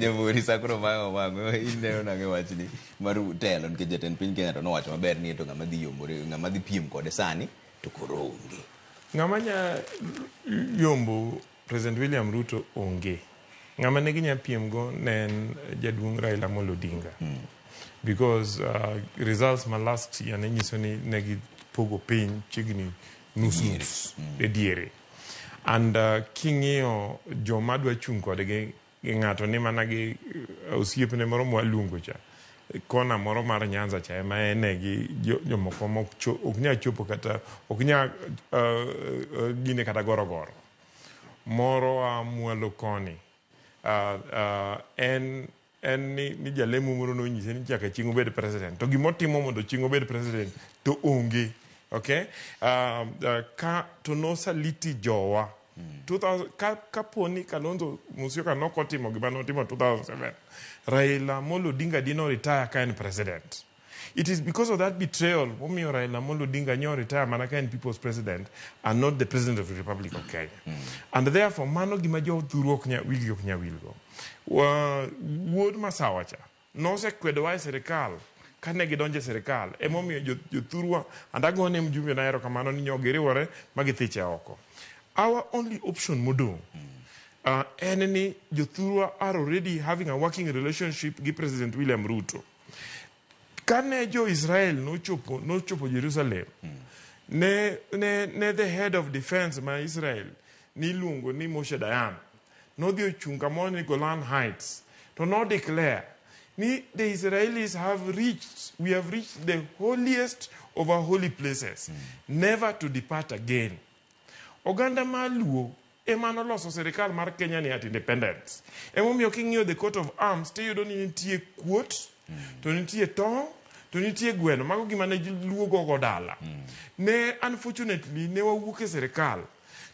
Nyamori sakro mango mango ineno nang'e wachni mar telo nikech jatend piny Kenya to nowacho maber ni to ng'ama dhi yombore, ng'ama dhi piem kode sani to koro onge. Ng'ama nya yombo President William Ruto onge. Ng'ama ne ginya piem go ne en jaduong' Raila Amolo Odinga. Because results ma last year ne nyiso ni ne gipogo piny chiegni nus nus e diere. And king'iyo joma dwa chung' kodgi gi ng'ato ni mana gi osiepne moro mwaluongo cha, kona moro mar Nyanza cha ema ene gi jomoko mok ok nyal chopo kata ok nyal gine kata gorogoro. Moro a mwalo koni en ni jalemo moro nonyise ni nyaka chieng' obed president, to gimotimo mondo chieng' obed president to onge. Okay, ka to nosaliti jowa 2000 ka kapo ni Kalonzo Musyoka nokotimo gima notimo 2007, Raila Amolo Odinga dino retire ka en president. It is because of that betrayal momiyo Raila Amolo Odinga nyo retire mana ka en people's president and not the president of the Republic of Kenya. And therefore mano gima jothuru ok nya wigi ok nya wilgo. Wuod Masawa cha nosekwedowa e sirikal kane gidonjo e sirikal, emomiyo jothurwa and agone mjumbe na erokamano ni nyo giriwore ma githiche oko. Our only option modong' en ni jothurwa are already having a working relationship gi President William Ruto. Kane jo-Israel nochopo Jerusalem, ne the head of defense ma Israel niluongo ni Moshe Dayan nodhi ochung' kamoro ni Golan Heights to no declare ni the Israelis have reached we have reached the holiest of our holy places, never to depart again. Oganda mar Luo ema noloso sirikal mar Kenya ni at independence. Emomiyo king'iyo the coat of arms tiyudo ni nitie kuot, to nitie tong', to nitie gweno. Mago gima ne Luo gogo dala. Ne unfortunately ne wawuok e sirikal.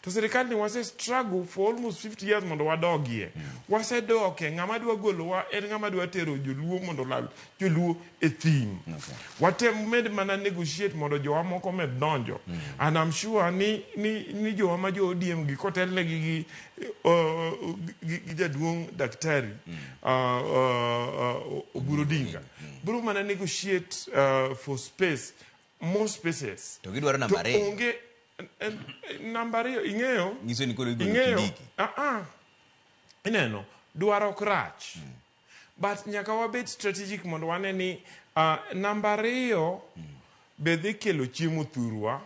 To sirikal ni wase struggle for almost 50 years mondo wadogie. Wasedoke, ng'ama dwa golowa en ng'ama dwa tero joluo mondo olal joluo e thim. Watem med mana negotiate mondo jowa moko med donjo. And I'm sure ni jowa ma jo ODM gi kotelnegi gi jaduong' daktari Oburu Odinga biro mana negotiate for space, more spaces. To gidwaro namba To 2. Onge namba 2 ing'eyo. Nyiso ni koro igolo Ing'eyo. Kindiki. Ah ah. Ineno, dwaro ok rach. But nyaka wabed strategic mondo wane ni namba 2 be dhi kelo chiemo thurwa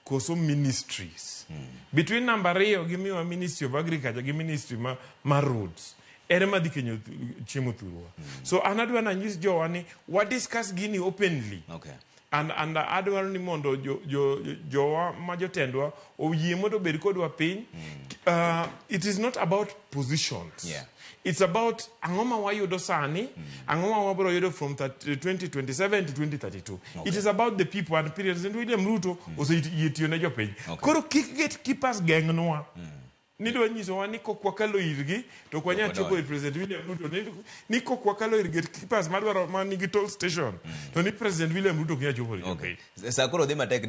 koso ministries. Between namba 2 gi miwa Ministry of Agriculture gi Ministry ma roads. Ere madhi kenyo chiemo thurwa. So an adwa nanyis jowa ni wa discuss gini openly. And adwaro ni mondo jowa ma jotendwa oyie mondo obed kodwa piny. It is not about positions. It's about ang'o ma wayudo sani, ang'o ma wabiro yudo from 2027 to 2032. It is about the people, and President William Ruto oseyie tiyo ne jopiny. Koro kik gatekeepers geng'nwa. Nidwa nyisowa ni kok wakalo irgi to ok wanyal chopo ir President William Ruto, ni kok wakalo ir gatekeepers madwaro ma nigi toll station to ni President William Ruto ok nyal chopo ir jopiny. Sa koro dhi matek.